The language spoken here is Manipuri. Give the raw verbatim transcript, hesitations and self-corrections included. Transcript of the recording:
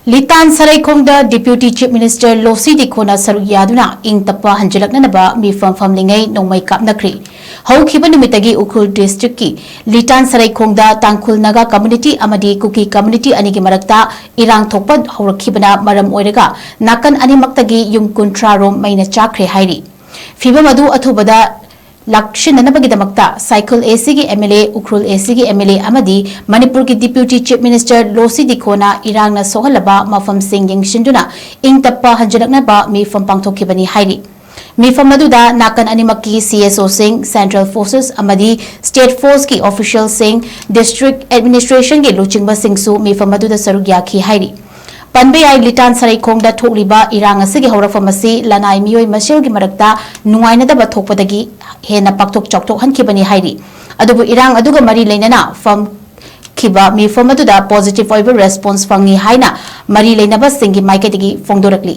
ꯂꯤꯇꯥꯟ ꯁꯔꯩꯈꯣꯡꯗ Deputy Chief Minister ꯂꯣꯁꯤ ꯗꯤꯈꯣꯅ ꯁꯔꯨꯛ ꯌꯥꯗꯨꯅ ꯏꯪ ꯇꯞꯄ ꯍꯟꯖꯤꯜꯂꯛꯅꯅꯕ ꯃꯤꯐꯝ ꯐꯝꯂꯤꯉꯩ ꯅꯣꯡꯃꯩ ꯀꯥꯞꯅꯈ꯭ꯔꯤ꯫ ꯍꯧꯈꯤꯕ ꯅꯨꯃꯤꯠꯇꯒꯤ ꯎꯈ꯭ꯔꯨꯜ districtꯀꯤ ꯂꯤꯇꯥꯟ ꯁꯔꯩꯈꯣꯡꯗ ꯇꯥꯡꯈꯨꯜ ꯅꯥꯒꯥ community ꯑꯃꯗꯤ ꯀꯨꯀꯤ community ꯑꯅꯤꯒꯤ ꯃꯔꯛꯇ ꯏꯔꯥꯡ ꯊꯣꯛꯄ ꯍꯧꯔꯛꯈꯤꯕꯅ ꯃꯔꯝ ꯑꯣꯏꯔꯒ ꯅꯥꯀꯟ ꯑꯅꯤꯃꯛꯇꯒꯤ ꯌꯨꯝ ꯀꯨꯟꯊ꯭ꯔꯥ ꯔꯣꯝ ꯃꯩꯅ ꯆꯥꯛꯈ꯭ꯔꯦ ꯍꯥꯏꯔꯤ꯫ ꯐꯤꯚꯝ ꯑꯗꯨ ꯑꯊꯨꯕꯗ ꯂꯥꯛꯁꯤꯟꯅꯅꯕꯒꯤꯗꯃꯛꯇ ꯁꯥꯏꯈꯜ ACꯒꯤ MLA, ꯎꯈ꯭ꯔꯨꯜ ACꯒꯤ MLA ꯑꯃꯗꯤ ꯃꯅꯤꯄꯨꯔꯒꯤ Deputy Chief Minister ꯂꯣꯁꯤ ꯗꯤꯈꯣꯅ ꯏꯔꯥꯡꯅ ꯁꯣꯛꯍꯜꯂꯕ ꯃꯐꯝꯁꯤꯡ ꯌꯦꯡꯁꯤꯟꯗꯨꯅ ꯏꯪ ꯇꯞꯄ ꯍꯟꯖꯤꯜꯂꯛꯅꯕ ꯃꯤꯐꯝ ꯄꯥꯡꯊꯣꯛꯈꯤꯕꯅꯤ ꯍꯥꯏꯔꯤ꯫ ꯃꯤꯐꯝ ꯑꯗꯨꯗ ꯅꯥꯀꯟ ꯑꯅꯤꯃꯛꯀꯤ CSOꯁꯤꯡ, Central Forces ꯑꯃꯗꯤ State Forceꯀꯤ officialꯁꯤꯡ, district administrationꯒꯤ ꯂꯨꯆꯤꯡꯕꯁꯤꯡꯁꯨ ꯃꯤꯐꯝ ꯑꯗꯨꯗ ꯁꯔꯨꯛ ꯌꯥꯈꯤ ꯍꯥꯏꯔꯤ꯫ ꯄꯟꯕ ꯌꯥꯏ, ꯂꯤꯇꯥꯟ ꯁꯔꯩꯈꯣꯡꯗ ꯊꯣꯛꯂꯤꯕ ꯏꯔꯥꯡ ꯑꯁꯤꯒꯤ ꯍꯧꯔꯛꯐꯝ ꯑꯁꯤ ꯂꯅꯥꯏ ꯃꯤꯑꯣꯏ ꯃꯁꯦꯜꯒꯤ ꯃꯔꯛꯇ ꯅꯨꯡꯉꯥꯏꯅꯗꯕ ꯊꯣꯛꯄꯗꯒꯤ ꯍꯦꯟꯅ ꯄꯥꯛꯊꯣꯛ ꯆꯥꯎꯊꯣꯛꯍꯟꯈꯤꯕꯅꯤ ꯍꯥꯏꯔꯤ꯫ ꯑꯗꯨꯕꯨ ꯏꯔꯥꯡ ꯑꯗꯨꯒ ꯃꯔꯤ ꯂꯩꯅꯅ ꯐꯝꯈꯤꯕ ꯃꯤꯐꯝ ꯑꯗꯨꯗ positive ꯑꯣꯏꯕ response ꯐꯪꯉꯤ ꯍꯥꯏꯅ ꯃꯔꯤ ꯂꯩꯅꯕꯁꯤꯡꯒꯤ ꯃꯥꯏꯀꯩꯗꯒꯤ ꯐꯣꯡꯗꯣꯔꯛꯂꯤ꯫